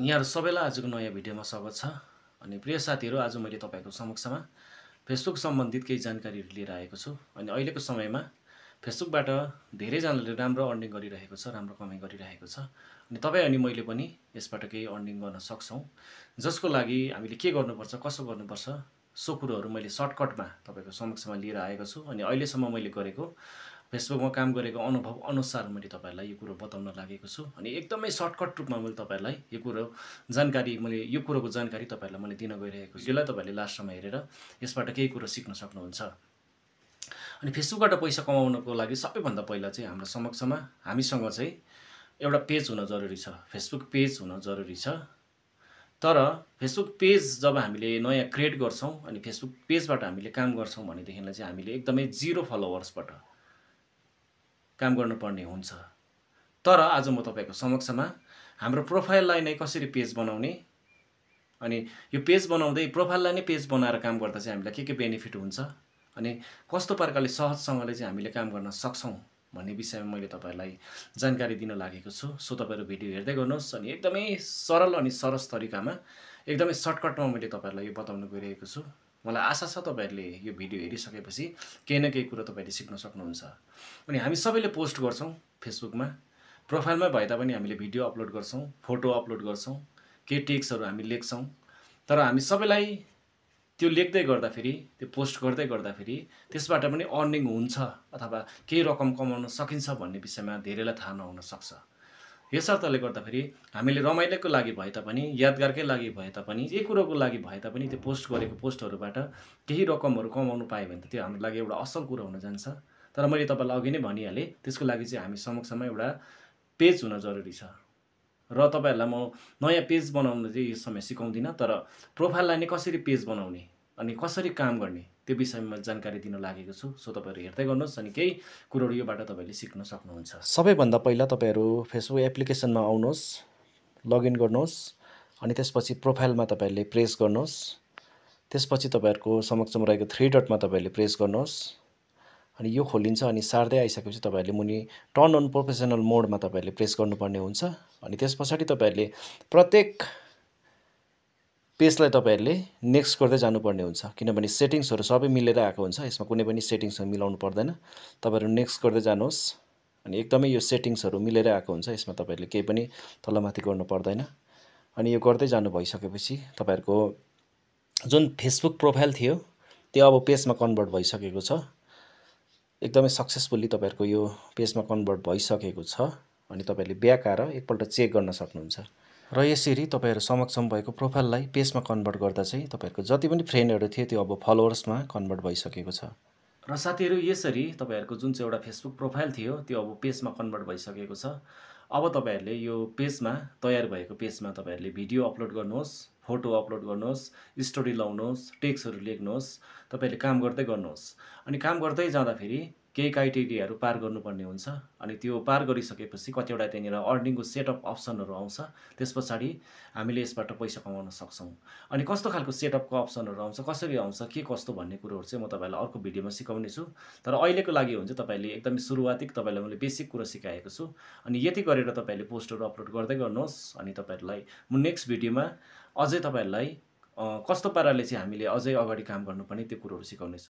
यहाँहरु सबैलाई आजको नयाँ भिडियोमा स्वागत छ। अनि प्रिय साथीहरु, आज मैले तपाईको समक्षमा फेसबुक सम्बन्धित केही जानकारीहरु लिएर आएको छु। अनि अहिलेको समयमा फेसबुकबाट धेरैजनाले राम्रो अर्निङ गरिरहेको छ, राम्रो कमाइ गरिरहेको छ। अनि तपाई अनि मैले पनि यसबाट केही अर्निङ गर्न सक्छौं। जसको लागि हामीले के गर्नुपर्छ, कसो गर्नुपर्छ, सो कुरोहरु मैले सर्टकटमा तपाईको समक्षमा लिएर आएको छु। अनि अहिलेसम्म मैले गरेको फेसबुकमा काम गरेको अनुभव अनुसार मैले तपाईहरुलाई यो कुरो बताउन लागेको छु। अनि एकदमै सर्टकट रूपमा मैले तपाईहरुलाई यो कुरोको जानकारी तपाईहरुलाई मैले दिन गइरहेको छु। यसलाई तपाईहरुले लास्टसम्म हेरेर यसबाट केही कुरो सिक्न सक्नुहुन्छ। अनि फेसबुकबाट पैसा कमाउनको लागि सबैभन्दा पहिला चाहिँ हाम्रो समक्षमा हामीसँग चाहिँ एउटा पेज हुन जरुरी छ, फेसबुक पेज हुन जरुरी छ। तर फेसबुक पेज जब हामीले नयाँ क्रिएट गर्छौं अनि फेसबुक पेजबाट हामीले काम गर्छौं भनेदेखिलाई चाहिँ हामीले एकदमै जीरो फलोवर्सबाट काम गर्नुपर्ने हुन्छ। तर आज म तपाईको समक्षमा हाम्रो प्रोफाइललाई नै कसरी पेज बनाउने, अनि यो पेज बनाउँदै प्रोफाइललाई नै पेज बनाएर काम गर्दा चाहिँ हामीलाई के बेनिफिट हुन्छ, अनि कस्तो प्रकारले सहजसँगले चाहिँ हामीले काम गर्न सक्छौं भन्ने विषयमा मैले तपाईहरुलाई जानकारी दिन लागेको छु। सो तपाईहरु भिडियो हेर्दै गर्नुहोस्। अनि एकदमै सरल अनि सरस तरिकामा एकदमै सर्टकटमा मैले तपाईहरुलाई यो बताउन गइरहेको छु। मलाई आशा छ तपाईहरुले यो भिडियो हेरिसकेपछि केही न केही कुरा तपाईले सिक्न सक्नुहुन्छ। अनि हामी सबैले पोस्ट गर्छौं फेसबुकमा, प्रोफाइलमै भए तापनि हामीले भिडियो अपलोड गर्छौं, फोटो अपलोड गर्छौं, केही टेक्स्टहरु हामी लेख्छौं। तर हामी सबैलाई त्यो लेख्दै गर्दाखेरि, त्यो पोस्ट गर्दै गर्दाखेरि त्यसबाट पनि अर्निङ हुन्छ अथवा केही रकम कमाउन सकिन्छ भन्ने विषयमा धेरैलाई थाहा नहुन सक्छ। यसर्तले गर्दाखेरि हामीले रमाइलोको लागि भए तापनि, यादगारकै लागि भए तापनि, जे कुरोको लागि भए तापनि त्यो पोस्ट गरेको पोस्टहरुबाट केही रकमहरु कमाउन पाए भने त त्यो हाम्रो लागि एउटा असल कुरा हुन जान्छ। तर मैले तपाईलाई अघि नै भनिहालेँ, त्यसको लागि चाहिँ हामी समक्षमा एउटा पेज हुन जरुरी छ। र तपाईहरुलाई म नयाँ पेज बनाउन चाहिँ यो समय सिकाउँदिन, तर प्रोफाइललाई नै कसरी पेज बनाउने अनि कसरी काम गर्ने त्यो विषयमा जानकारी दिन लागेको छु। सो तपाईहरु हेर्दै गर्नुहोस् अनि केही कुरोहरु योबाट तपाईले सिक्न सक्नुहुन्छ। सबैभन्दा पहिला तपाईहरु फेसबुक एप्लिकेसनमा आउनुहोस्, लगइन गर्नुहोस्, अनि त्यसपछि प्रोफाइलमा तपाईले प्रेस गर्नुहोस्। त्यसपछि तपाईहरुको समक्षमा रहेको थ्री डटमा तपाईले प्रेस गर्नुहोस्। अनि यो खोलिन्छ। अनि सार्दै आइसकेपछि तपाईहरुले मुनि टर्न अन प्रोफेसनल मोडमा तपाईहरुले प्रेस गर्नुपर्ने हुन्छ। अनि त्यसपछाडी तपाईहरुले प्रत्येक पेजलाई तपाईहरुले नेक्स्ट गर्दै जानुपर्ने हुन्छ, किनभने सेटिङ्सहरु सबै मिलेर आएको हुन्छ। यसमा कुनै पनि सेटिङ्सहरु मिलाउनु पर्दैन। तपाईहरु नेक्स्ट गर्दै जानुहोस्। अनि एकदमै यो सेटिङ्सहरु मिलेर आएको हुन्छ, यसमा तपाईहरुले केही पनि तलमाथि गर्नु पर्दैन। अनि यो गर्दै जानु भइसकेपछि तपाईहरुको जुन फेसबुक प्रोफाइल थियो त्यो अब पेजमा कन्भर्ट भइसकेको छ। एकदमै सक्सेसफुली तपाईहरुको यो पेजमा कन्भर्ट भइसकेको छ। अनि तपाईहरुले ब्याक आएर एकपल्ट चेक गर्न सक्नुहुन्छ। र यसरी तपाईहरु समक्षम भएको प्रोफाइललाई पेजमा कन्भर्ट गर्दा चाहिँ तपाईहरुको जति पनि फ्रेन्डहरु थिए त्यो अब फलोवर्समा कन्भर्ट भइसकेको छ। र साथीहरु, यसरी तपाईहरुको जुन चाहिँ एउटा फेसबुक प्रोफाइल थियो त्यो अब पेजमा कन्भर्ट भइसकेको छ। अब तपाईहरुले यो पेजमा, तयार भएको पेजमा तपाईहरुले भिडियो अपलोड गर्नुहोस्, फोटो अपलोड गर्नुहोस्, स्टोरी लाउनुहोस्, टेक्स्टहरु लेख्नुहोस्, तपाईहरुले काम गर्दै गर्नुहोस्। अनि काम गर्दै जाँदाखेरि केही क्राइटेरियाहरु पार गर्नुपर्ने हुन्छ। अनि त्यो पार गरिसकेपछि कतिवटा त्यहाँनिर अर्निङको सेटअप अप्सनहरु आउँछ। त्यसपछाडी हामीले यसबाट पैसा कमाउन सक्छौं। अनि कस्तो खालको सेटअपको अप्सनहरु आउँछ, कसरी आउँछ, के कस्तो भन्ने कुरोहरु चाहिँ म तपाईहरुलाई अर्को भिडियोमा सिकाउने छु। तर अहिलेको लागि हो भने चाहिँ तपाईले एकदमै सुरुवातिक तपाईलाई मैले बेसिक कुरा सिकाएको छु। अनि यति गरेर तपाईले पोस्टहरु अपलोड गर्दै गर्नुहोस्। अनि तपाईहरुलाई म नेक्स्ट भिडियोमा अझै तपाईहरुलाई कस्तो पाराले चाहिँ हामीले अझै अगाडि काम गर्नुपर्ने त्यो कुरोहरु सिकाउने छु।